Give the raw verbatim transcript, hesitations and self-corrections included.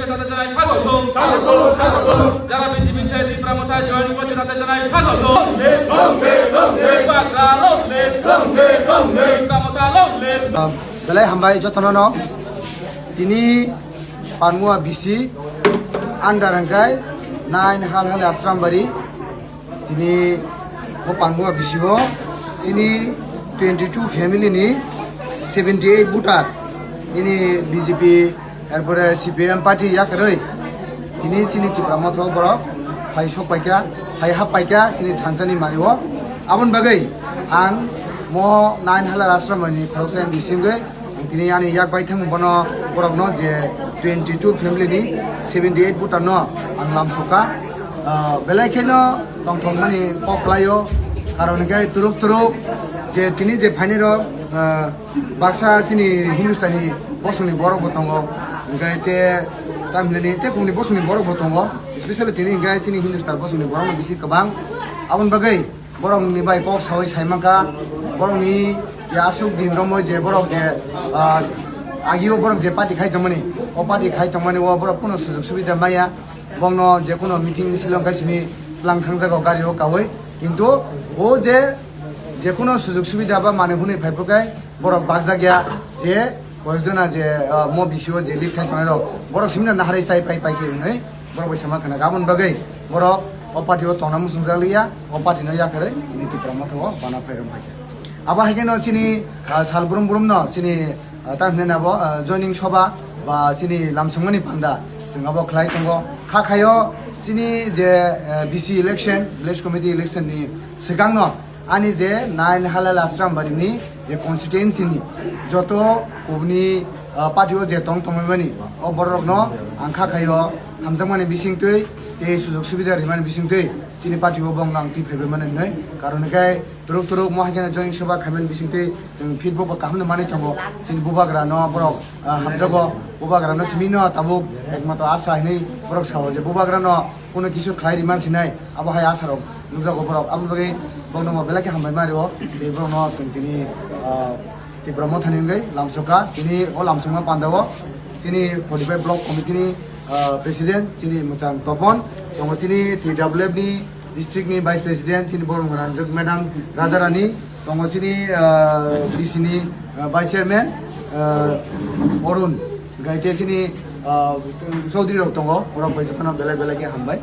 Jata janai swagotom. Jara B J P se Tipra Motha join korche jata janai swagotom. Long live, long live. Tipra Motha long live. Long live, long live. Tipra Motha long live. Belai hambai jotono no. Tini Panmua B C under hwnkhe nine Halhali Asrambari. Tini o Panmua B C o chini twenty two family ni seventy eight voter nini B J P, erpore C P M party yakarwi tini chini Tipra Motha o borok phai sok paikha, phai hap paikha chini thansa ni mani o. Aboni bagwi ang mo nine Halhali Asrambari ni khoroksa M D C wngwi Ang tini ani yak bai thang bono borokno je twenty two family ni seventy eight voter no ang lamsokha. Ah, belai kheno tongthokmani kok klaio, karon hwnkhe turuk turuk je tini je phaini rok, ah, baksa chini Hindustani bosongni borok bo tongo, hwnkhe te tamhinani tei kumni bosongni borok bo tongo, especially tini hwnkhe chini Hindustan bosongni borok no bisi kwbang. Aboni bagwi Borokni bai kok sawi sai mankha, borokni je aswk din romwi je borok je, ah, agio borok je party khai tongmani, o party khai tongmani o borok kuno sujok subida maya, bongno je kuno meeting misil wngkha simi tlang thangjago gari o kawi, kintu o je, je kuno sujok subida ba manwi hwnwi phai phurkhe borok bakjak ya je koyekjona je, ah, mo B C o je lead khai tongnai rok, borok simino naharwi chai pai pai khe hwnwi. Borok bai sama khna aboni bagwi borok o party o tongna muchungjak liya, o party no yakarwi tini Tipra Motha o bana phai rwng phaikha. Abo hai kheno chini, ah, sal brum brum no chini, ah, tamo hinwi abo, ah, joining soba ba chini lamsongmani panda chwng abo khlai tongo. Kha khaio chini je, ah, B C election, village committee election ni swkang no Ani je nine Halhali Asrambari ni je constituency ni joto kubuni, ah, party o je tong tongmani o borok no ang kha khaio hamjakmani bisingtwi tei sujok subida rimani bisingtwi chini party o bong nang twi phaibai mani hinwi karon hwnkhe turuk turuk mo haikhe joining soba khaimani bisingtwi chwng feedback bo kaham no manwi tongo chini bubagra no borok, ah, hamjago bubagra no simi no tabuk ekmato asa hinwi borok sao je bubagra no Kuno kisu khlai ri man sinai, abo hai asarok nukjago borok. Aboni bagwi borokno bo belai khe hambai ma rio. Tei borokno chwng tini, ah, Tipra Mothani wngwi lamsokha. Tini o lamsokma pandao chini forty five Block Committee ni, ah, President chini Mwchang Topon, tongo chini T W F ni District ni Vice President chini Borong Ranjak Madam Radharani, tongo chini, ah, B C ni, ah, Vice Chairman, ah, Arun, hwnkhe tei chini, ah, Chaudhary rok tongo, borok bai jotono belai belai khe hambai.